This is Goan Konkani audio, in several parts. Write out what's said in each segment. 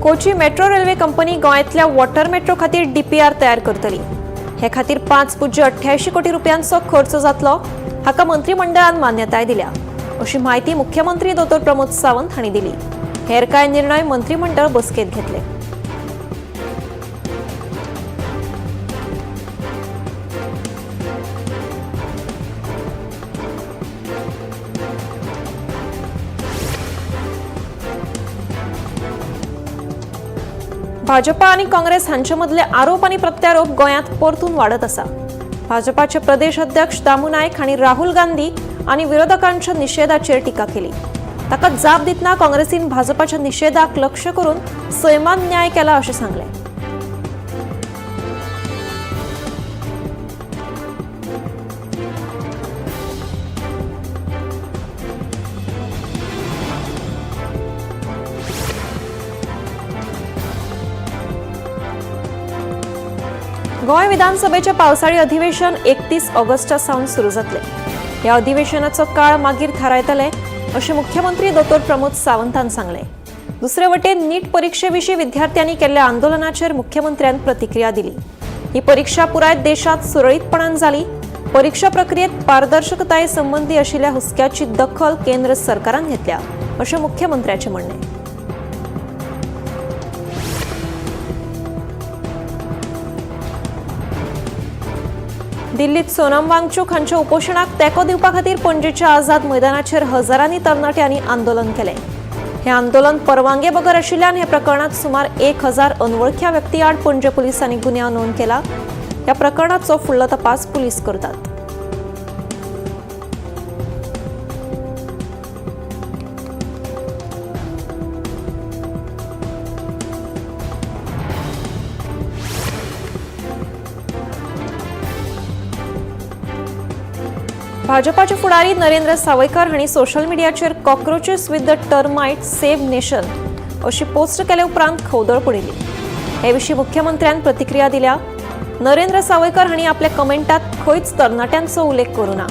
कोची मेट्रो रेल्वे कंपनी गोंयांतल्या वॉटर मेट्रो खातीर डीपीआर तयार करतली. हे खातीर 5.88 कोटी रुपयांचो खर्च जातलो. हाका मंत्रिमंडळान मान्यताय दिल्या अशी म्हायती मुख्यमंत्री दोतोर प्रमोद सावंत हांणी दिली. हेर कांय निर्णय मंत्रिमंडळ बसकेत घेतले. भाजपा आनी काँग्रेस हांचे मदले आरोप आनी प्रत्यारोप गोंयांत परतून वाडत आसा. भाजपाचे प्रदेश अध्यक्ष दामू नायक हांणी राहुल गांधी आनी विरोधकांच्या निशेधाचेर टिका केली. ताका जाप दितना काँग्रेसीन भाजपाच्या निशेधाक लक्ष करून सैमान न्याय केला अशें सांगलें. गोंय विधानसभेचें पावसाळी अधिवेशन 31 ऑगस्टा सावन सुरू जातलें. ह्या अधिवेशनाचो काळ मागीर थारायतले अशें मुख्यमंत्री दोतोर प्रमोद सावंतान सांगलें. दुसरे वटेन नीट परिक्षे विशीं विद्यार्थ्यांनी केल्ल्या आंदोलनाचेर मुख्यमंत्र्यान प्रतिक्रिया दिली. ही परिक्षा पुराय देशांत सुरळीतपणान जाली. परिक्षा प्रक्रियेत पारदर्शकताये संबंदी आशिल्ल्या हुस्क्याची दखल केंद्र सरकारान घेतल्या अशें मुख्यमंत्र्याचें म्हणणें. दिल्लीत सोनम वांगचूक हांच्या उपोशणाक तेंको दिवपा खातीर पणजेच्या आझाद मैदानाचेर हजारांनी तरणाट्यांनी आंदोलन केलें. हें आंदोलन परवानगे बगर आशिल्ल्यान ह्या प्रकरणांत सुमार 1000 अनवळख्या व्यक्ती आड पणजे पुलिसांनी गुन्यांव नोंद केला. ह्या प्रकरणाचो फुडलो तपास पुलीस करतात. भाजपाचे फुडारी नरेंद्र सावयकर हांणी सोशल मिडियाचेर cockroaches with the termite save nation अशी पोस्ट केले उपरांत खवदळ पडिल्ली. हे विशीं मुख्यमंत्र्यान प्रतिक्रिया दिल्या. नरेंद्र सावयकर हांणी आपल्या कमेंटात खंयच तरणाट्यांचो उल्लेख करूं ना.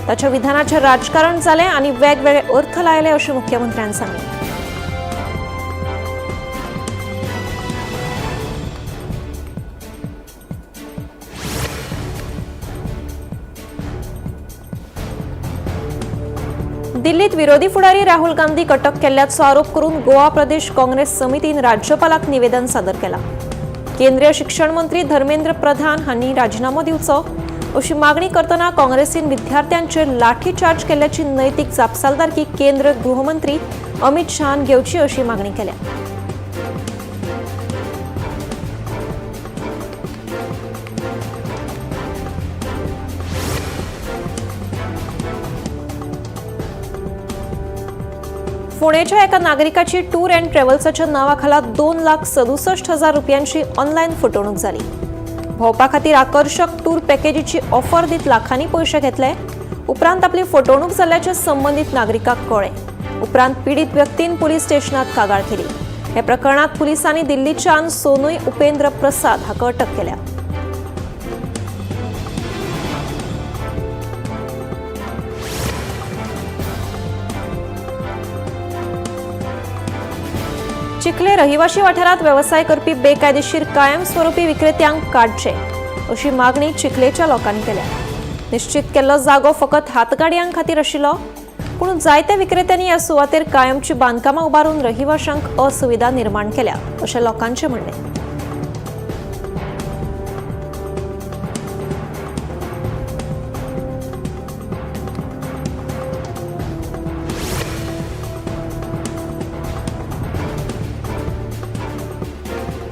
ताच्या विधानाचेर राजकारण जालें आनी वेगवेगळे अर्थ लायले अशें मुख्यमंत्र्यान सांगलें. दिल्लीत विरोधी फुडारी राहुल गांधीक अटक केल्ल्याचो आरोप करून गोवा प्रदेश काँग्रेस समितीन राज्यपालाक निवेदन सादर केला. केंद्रीय शिक्षण मंत्री धर्मेंद्र प्रधान हांणी राजीनामो दिवचो अशी मागणी करतना काँग्रेसीन विद्यार्थ्यांचेर लाठीचार्ज केल्ल्याची नैतीक जापसालदारकी केंद्र गृहमंत्री अमित शहान घेवची अशी मागणी केल्या. पुणेच्या एका नागरिकाची टूर अँड ट्रॅव्हल्साच्या नावाखाला 2,67,000 रुपयांची ऑनलायन फटवणूक जाली. भोंवपा खातीर आकर्शक टूर पॅकेजीची ऑफर दीत लाखांनी पयशे घेतले. उपरांत आपली फटवणूक जाल्ल्याचें संबंदीत नागरिकाक कळ्ळें. उपरांत पिडीत व्यक्तीन पुलीस स्टेशनात कागाळ केली. ह्या प्रकरणात पुलिसांनी दिल्लीच्यान सोनूय उपेंद्र प्रसाद हाका अटक केल्या. चिखले रहिवाशी वाठारात वेवसाय करपी बेकायदेशीर कायमस्वरूपी विक्रेत्यांक काडचे अशी मागणी चिखलेच्या लोकांनी केल्या. निश्चित केल्लो जागो फकत हातगाडयां खातीर आशिल्लो, पूण जायत्या विक्रेत्यांनी ह्या सुवातेर कायमची बांदकामां उबारून रहिवाशांक असुविधा निर्माण केल्या अशें लोकांचें म्हणणें.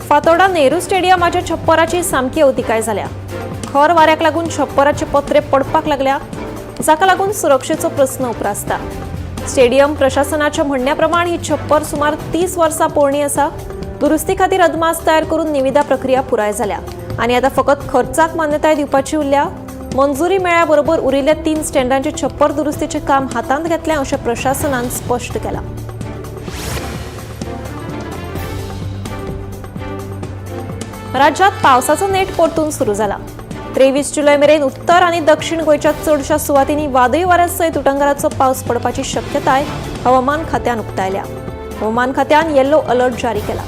फातोर्डा नेहरू स्टेडियमाच्या छप्पराची सामकी अवतिकाय जाल्या. खर वाऱ्याक लागून छप्पराचे पत्रे पडपाक लागल्या, जाका लागून सुरक्षेचो प्रस्न उप्रासता. स्टेडियम प्रशासनाच्या म्हणण्या प्रमाण ही छप्पर सुमार 30 वर्सां पोरणी आसा. दुरुस्ती खातीर अदमास तयार करून निविदा प्रक्रिया पुराय जाल्या आनी आतां फकत खर्चाक मान्यताय दिवपाची उरल्या. मंजुरी मेळ्ळ्या बरोबर उरिल्ल्या 3 स्टँडांचे छप्पर दुरुस्तीचें काम हातांत घेतलें अशें प्रशासनान स्पश्ट केलां. राज्यात पावसाचो नेट परतून सुरू जाला. 23 जुलय मेरेन उत्तर आनी दक्षिण गोंयच्या चडशा सुवातींनी वादळी वाऱ्या सयत उटंगाराचो पावस पडपाची शक्यताय हवामान खात्यान उक्तायल्या. हवामान खात्यान येलो अलर्ट जारी केला.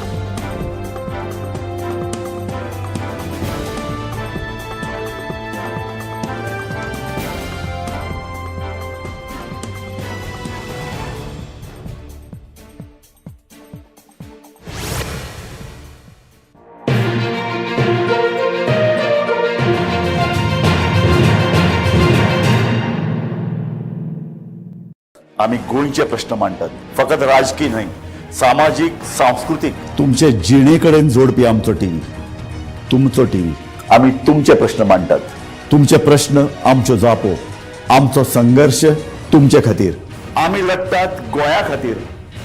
आमी गोंयचे प्रश्न मांडटात, फकत राजकी न्हय, सामाजीक, सांस्कृतीक, तुमचे जिणे कडेन जोडपी आमचो टीव्ही, तुमचो टीव्ही। आमी तुमचे प्रश्न मांडटात, तुमचे प्रश्न आमच्यो जापो, आमचो संघर्श तुमचे खातीर। आमी लडटात गोंया खातीर,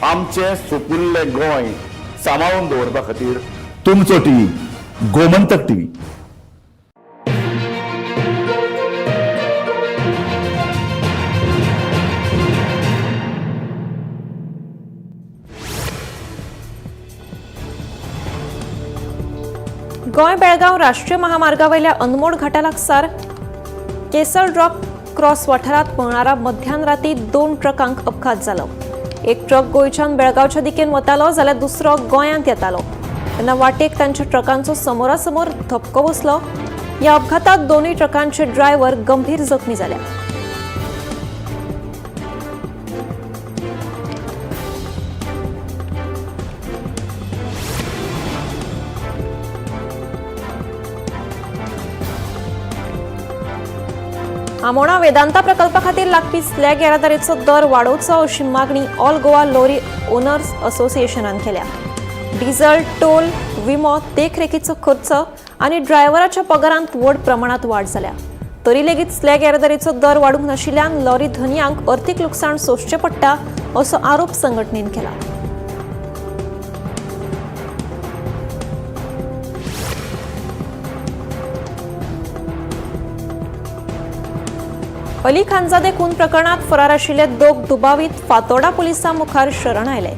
आमचें सुपुल्लें गोंय सांबाळून दवरपा खातीर। तुमचो टीव्ही, गोमंतक टीव्ही। गोंय बेळगांव राष्ट्रीय महामार्गावयल्या अनमोड घाटा लागसार केसर रॉक क्रॉस वाठारांत मंगळारा मध्यान राती 2 ट्रकांक अपघात जालो। एक ट्रक गोंयच्यान बेळगांवच्या दिकेन वतालो जाल्यार दुसरो गोंयांत येतालो। तेन्ना वाटेक तांच्या ट्रकांचो समोरासमोर धपको बसलो। ह्या अपघातात दोनूय ट्रकांचे ड्रायव्हर गंभीर जखमी जाले। आमोणा वेदांता प्रकल्पा खातीर लागपी स्लॅग येरादारीचो दर वाडोवचो अशी मागणी ऑल गोवा लॉरी ओनर्स असोसिएशनान केल्या। डिझल, टोल, विमो, देखरेखीचो खर्च आनी ड्रायव्हराच्या पगारांत व्हड प्रमाणात वाड जाल्या। तरी लेगीत स्लॅग येरादारीचो दर वाडूंक नाशिल्ल्यान लॉरी धनयांक अर्थीक लुकसाण सोंसचें पडटा असो आरोप संघटनेन केला। अली खानजादे खून प्रकरणात फरार आशिल्ले दोग दुबावीत फातोडा पुलिसां मुखार शरण आयले।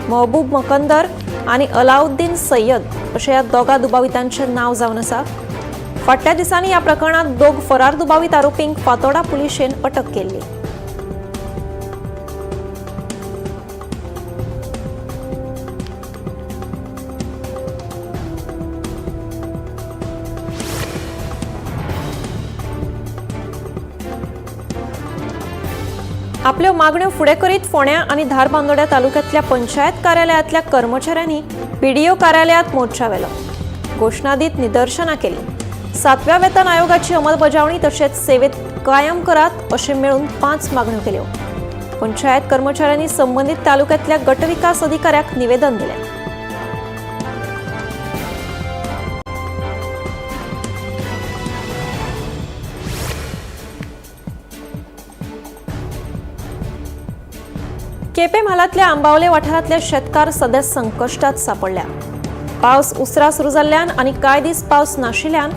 महबूब मकंदर आनी अलाउद्दीन सय्यद अशें ह्या दोगा दुबावितांचें नांव जावन आसा। फाटल्या दिसांनी ह्या प्रकरणात दोग फरार दुबावीत आरोपींक फातोडा पुलिशेन अटक केल्ली। आपल्यो मागण्यो फुडें करीत फोंड्या आनी धारबांदोड्या तालुक्यांतल्या पंचायत कार्यालयांतल्या कर्मचाऱ्यांनी पीडीओ कार्यालयांत मोर्चा व्हेलो। घोशणा दीत निदर्शनां केली। 7व्या वेतन आयोगाची अंमलबजावणी तशेंच सेवेत कायम करात अशें मेळून 5 मागण्यो केल्यो। पंचायत कर्मचाऱ्यांनी संबंदीत तालुक्यांतल्या गटविकास अधिकाऱ्याक निवेदन दिलें। केपें म्हालांतल्या आंबावले वाठारांतले शेतकार सध्या संकश्टात सांपडल्या। पावस उसरा सुरू जाल्ल्यान आनी कांय दीस पावस नाशिल्ल्यान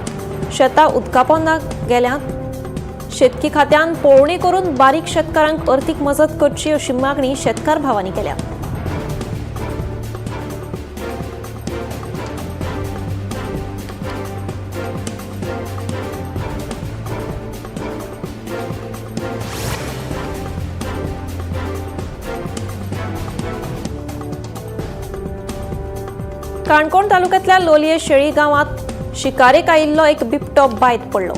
शेतां उदकापोंदा गेल्यांत। शेतकी खात्यान पळोवणी करून बारीक शेतकारांक अर्थीक मजत करची अशी मागणी शेतकार भावांनी केल्या। काणकोण तालुक्यांतल्या लोलये शेळी गांवांत शिकारेक आयिल्लो एक बिबटो बांयत पडलो।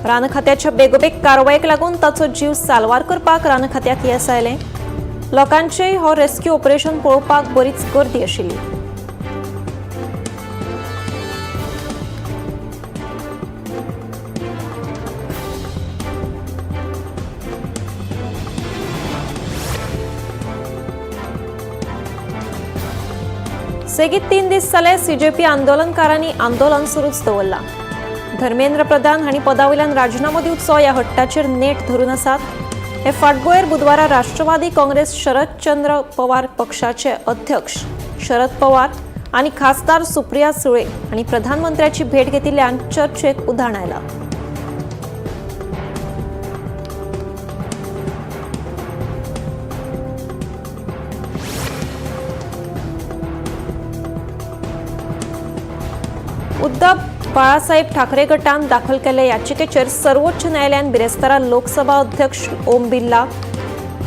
रान खात्याच्या बेगोबेग कारवायेक लागून ताचो जीव साल्वार करपाक रान खात्याक येस आयलें। लोकांचेय हो रेस्क्यू ऑपरेशन पळोवपाक बरीच गर्दी आशिल्ली। सेगीत 3 दीस जाले सीजेपी आंदोलनकारांनी आंदोलन सुरूच दवरलां। धर्मेंद्र प्रधान हांणी पदावयल्यान राजिनामो दिवचो ह्या हट्टाचेर नेट धरून आसात। हे फाटभुंयेर बुधवारा राष्ट्रवादी काँग्रेस शरदचंद्र पवार पक्षाचे अध्यक्ष शरद पवार आनी खासदार सुप्रिया सुळे हांणी प्रधानमंत्र्याची भेट घेतिल्ल्यान चर्चेक उधाण आयलां। उद्धव बाळासाहेब ठाकरे गटान दाखल केल्ले याचिकेचेर सर्वोच्च न्यायालयान बिरेस्तारा लोकसभा अध्यक्ष ओम बिर्ला,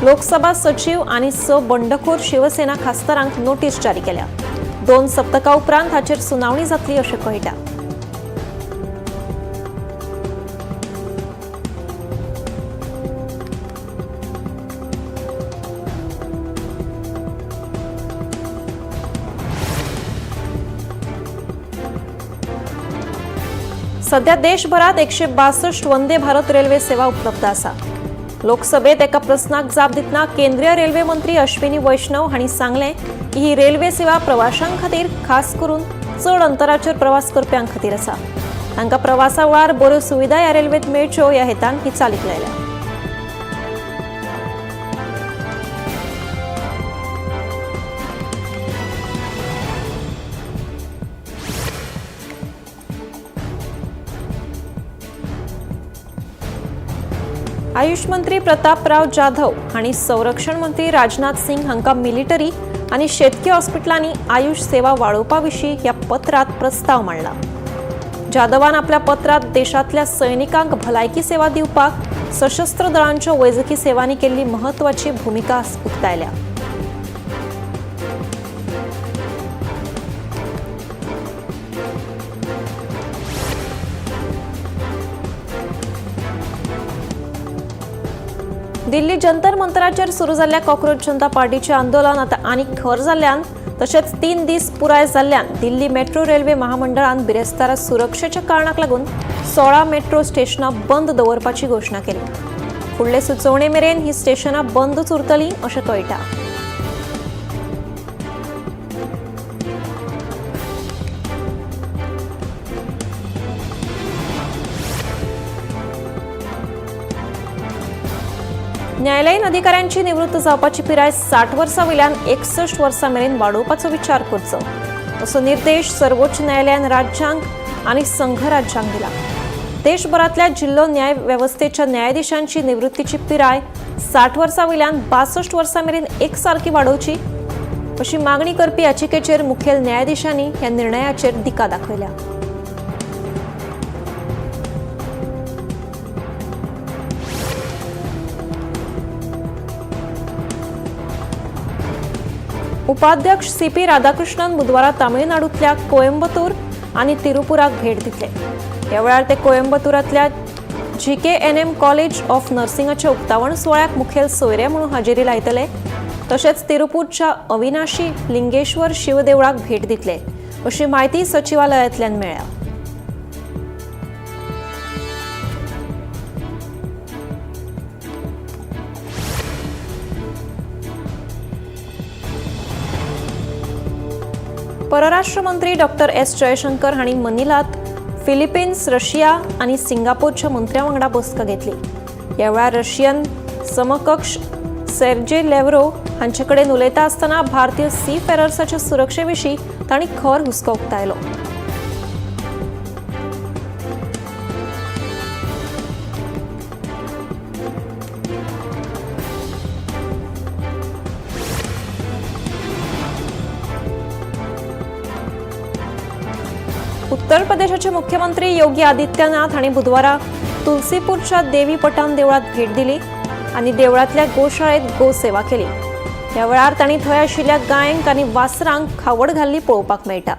लोकसभा सचिव आनी 6 बंडखोर शिवसेना खासदारांक नोटीस जारी केल्या। 2 सप्तकां उपरांत हाचेर सुनावणी जातली अशें कळटा। सध्या देशभरात 162 वंदे भारत रेल्वे सेवा उपलब्ध आसा। लोकसभेत एका प्रस्नाक जाप दितना केंद्रीय रेल्वे मंत्री अश्विनी वैष्णव हांणी सांगलें की ही रेल्वे सेवा प्रवाशां खातीर खास करून चड अंतराचेर प्रवास करप्यां खातीर आसा. तांकां प्रवासा वेळार बऱ्यो सुविधा ह्या रेल्वेत मेळच्यो ह्या हेतान ही चालीक लायल्या. आयुष मंत्री प्रतापराव जाधव हांणी संरक्षण मंत्री राजनाथ सिंग हांकां मिलिटरी आनी शेतकी हॉस्पिटलांनी आयुष सेवा वाडोवपा विशीं ह्या पत्रांत प्रस्ताव मांडला. जाधवान आपल्या पत्रांत देशांतल्या सैनिकांक भलायकी सेवा दिवपाक सशस्त्र दळांच्यो वैजकी सेवांनी केल्ली म्हत्वाची भुमिका उक्तायल्या. दिल्ली जंतर मंतराचेर सुरू जाल्ल्या कॉक्रोच जनता पार्टीचें आंदोलन आतां आनीक खर जाल्ल्यान तशेंच 3 दीस पुराय जाल्ल्यान दिल्ली मेट्रो रेल्वे महामंडळान बिरेस्तारा सुरक्षेच्या कारणाक लागून 16 मेट्रो स्टेशनां बंद दवरपाची घोशणा केली. फुडले सुचोवणे मेरेन ही स्टेशनां बंदच उरतलीं अशें कळटा. न्यायालयीन अधिकाऱ्यांची निवृत्त जावपाची पिराय 60 वर्सां वयल्यान 61 वर्सां मेरेन वाडोवपाचो विचार करचो असो निर्देश सर्वोच्च न्यायालयान राज्यांक आनी संघराज्यांक दिला. देशभरांतल्या जिल्लो न्याय वेवस्थेच्या न्यायाधीशांची निवृत्तीची पिराय 60 वर्सां वयल्यान 62 वर्सां मेरेन एकसारकी वाडोवची अशी मागणी करपी याचिकेचेर मुखेल न्यायाधीशांनी ह्या निर्णयाचेर दिका दाखयल्या. उपाध्यक्ष सीपी राधाकृष्णन बुधवारा तामिळनाडूंतल्या कोयंबतूर आनी तिरुपुराक भेट दितले. ह्या वेळार ते कोयंबतूरांतल्या जीकेएनएम कॉलेज ऑफ नर्सिंगाच्या उक्तावण सुवाळ्याक मुखेल सोयरे म्हणून हाजेरी लायतले. तशेंच तिरुपूरच्या अविनाशी लिंगेश्वर शिवदेवळाक भेट दितले अशी म्हायती सचिवालयांतल्यान मेळ्ळ्या. परराष्ट्र मंत्री डॉक्टर एस जयशंकर हांणी मनिलात फिलिपिन्स, रशिया आनी सिंगापूरच्या मंत्र्यां वांगडा बसका घेतली. ह्या वेळार रशियन समकक्ष सेर्जे लेव्रो हांचे कडेन उलयता आसतना भारतीय सी फेरर्साच्या सुरक्षे विशीं तांणी खर हुस्को उक्तायलो. उत्तर प्रदेशाचे मुख्यमंत्री योगी आदित्यनाथ हांणी बुधवारा तुलसीपूरच्या देवी पटान देवळात भेट दिली आनी देवळांतल्या गोशाळेत गोसेवा केली. ह्या वेळार तांणी थंय आशिल्ल्या गायंक आनी वासरांक खावड घाल्ली पळोवपाक मेळटा.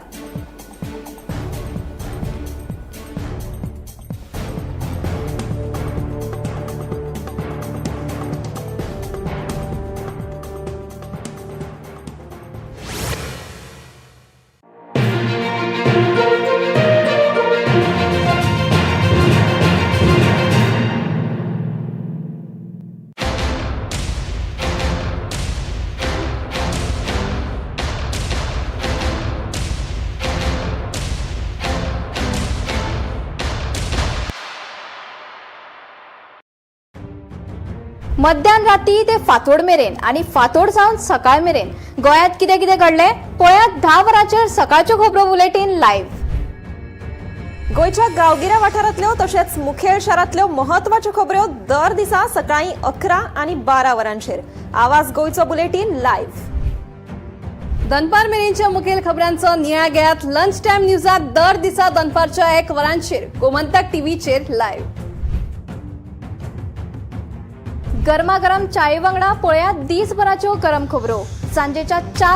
मध्यान राती ते फांतोड मेरेन आनी फांतोड जावन सकाळ मेरेन गोंयांत कितें कितें घडलें पळयात 10 वरांचेर सकाळच्यो खबरो बुलेटीन लायव्ह. गोंयच्या गांवगिऱ्या वाठारांतल्यो तशेंच मुखेल शारांतल्यो म्हत्वाच्यो खबऱ्यो दर दिसा सकाळीं 11 आनी 12 वरांचेर आवाज गोंयचो बुलेटीन लायव्ह. दनपार मेरेनच्या मुखेल खबरांचो नियाळ घेयात लंच टायम न्यूजात दर दिसा दनपारच्या 1 वरांचेर गोमंतक टीव्हीचेर लायव्ह. गरमागरम चाये वांगडा पळयात दीसभराच्यो गरम खबरो सांजेच्या 4